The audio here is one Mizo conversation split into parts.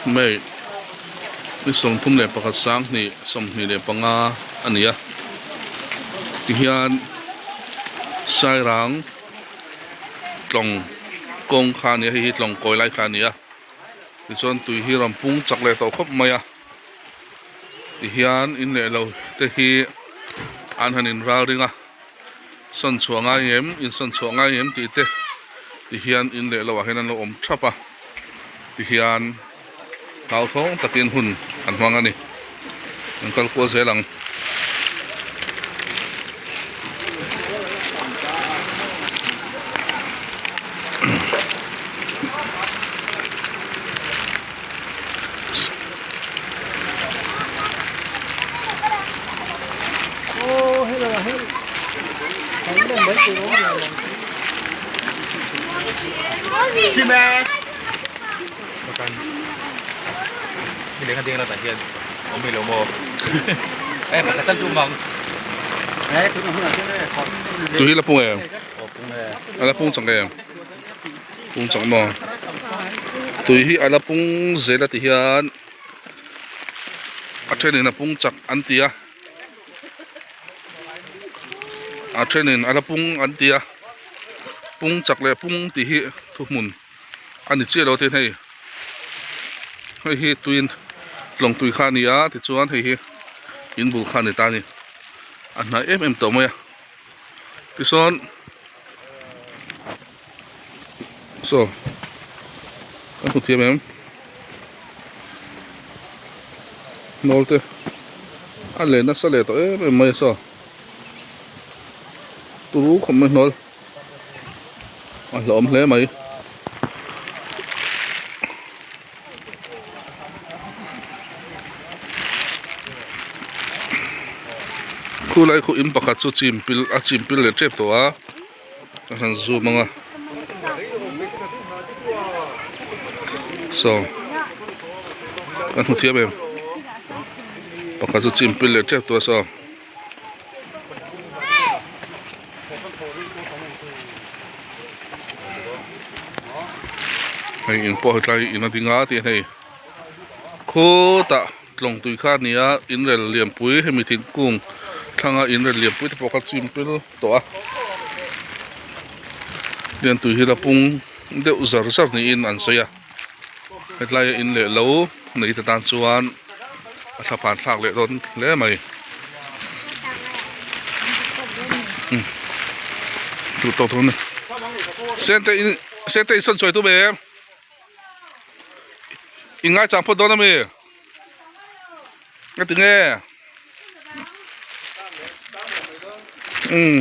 May ni 31 sanghnih 25 a ni a tihian sairang tlawng kawng kha a ni a hei hi tlawng kawi lai kha a ni a tichuan tui hi rawn pung chak leh tawh khawp mai a tihian in leh lo te hi an han inral ring a. Sawn chhuah ngai em in sawn chhuah ngai em tih te ti hian in leh lo ah hian an lo awm thap a ti hian hlauthawng takin hun an hmang a ni an kal kual zel ang. Tui hi la pung em? A la pung chak em? Pung chak maw? Tui hi a la pung zel a ti hian a thenin a pung chak an ti a a thenin a la pung an ti a pung chak leh pung tih hi thuhmun a ni chiah lo tin hei hei hi tuiin tlawng tui kha a ni a tichuan hei hi in bul kha a ni ta a ni a hnai em em tawh mai a tisawn Saw kan hmu thiam em hnawl te a len nasa leh tawh em em mai a saw turu khawp mai hnawl a hlauhawm hle mai. Khulai khu in pakhat chu chim pil a chim pil leh tep tawh a. Ka han zoom ang a saw kan hmu thiam em pakhat chu chim pil leh tep tawh a saw. Hei in pawh hetlai in a ding a tih hei khutah tlawng tui kha a ni a in rel lianpui hemi thingkung thlanga in rel lianpui te pawh kha chim pil tawh a tian tui hi la pung deuh zar zar niin an sawi a hetlai a in leh lo nei te tan chuan a thlaphan thlak leh dawn hle mai duh tawk dawn a ni sente in sente in sawn sawi tum em i ngaichang phawt dawn ami. Ka ti nge umm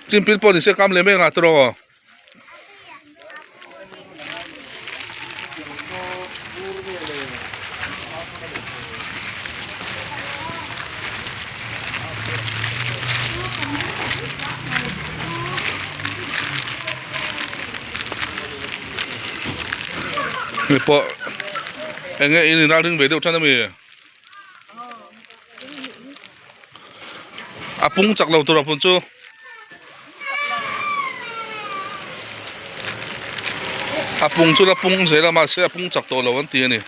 chimpil pawh ni se kam lem eng ah tawh Hei pawh eng nge in inral ring ve deuh tan a mi a pung chak lo tur a pun chu a pung chu la pung zel a mahse a pung chak tawh lo an ti a ni.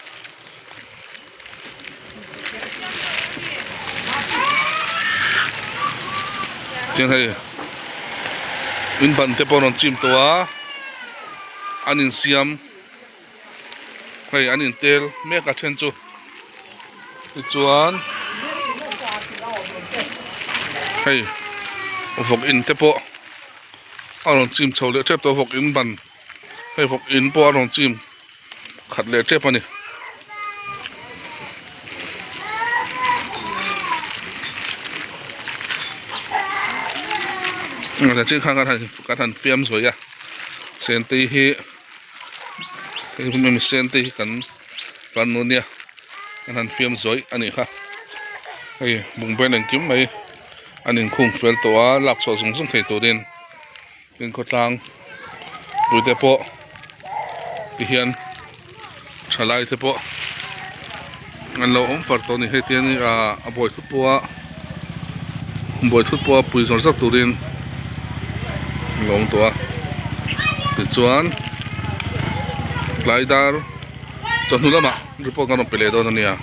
Tiang hei in ban te pawh a rawn chim tawh a an insiam hei an intel mek a then chu tichuan hei vawk in te pawh a rawn chim chho leh tep tawh a vawk in ban hei vawk in pawh a rawn chim. Khat leh tep a ni. Chin khan kan han fiam zuai a sentei hi hei hemi sentei hi kan kan nu nia kan han fiam zuai a nih kha hei bungbel engkim mai an inkhung fel tawh a lak chhuah zung zung thei turin. Tin khawtlang puite pawh tihian thalai te pawh an lo awm far tawh a ni hei tiang hi ah a buai thut pawh a buai thut pawh a pui zawr zawr turin an lo awm tawh a tichuan tlai dar. Chawhnu lamah report kan rawn pe leh dawn a nia.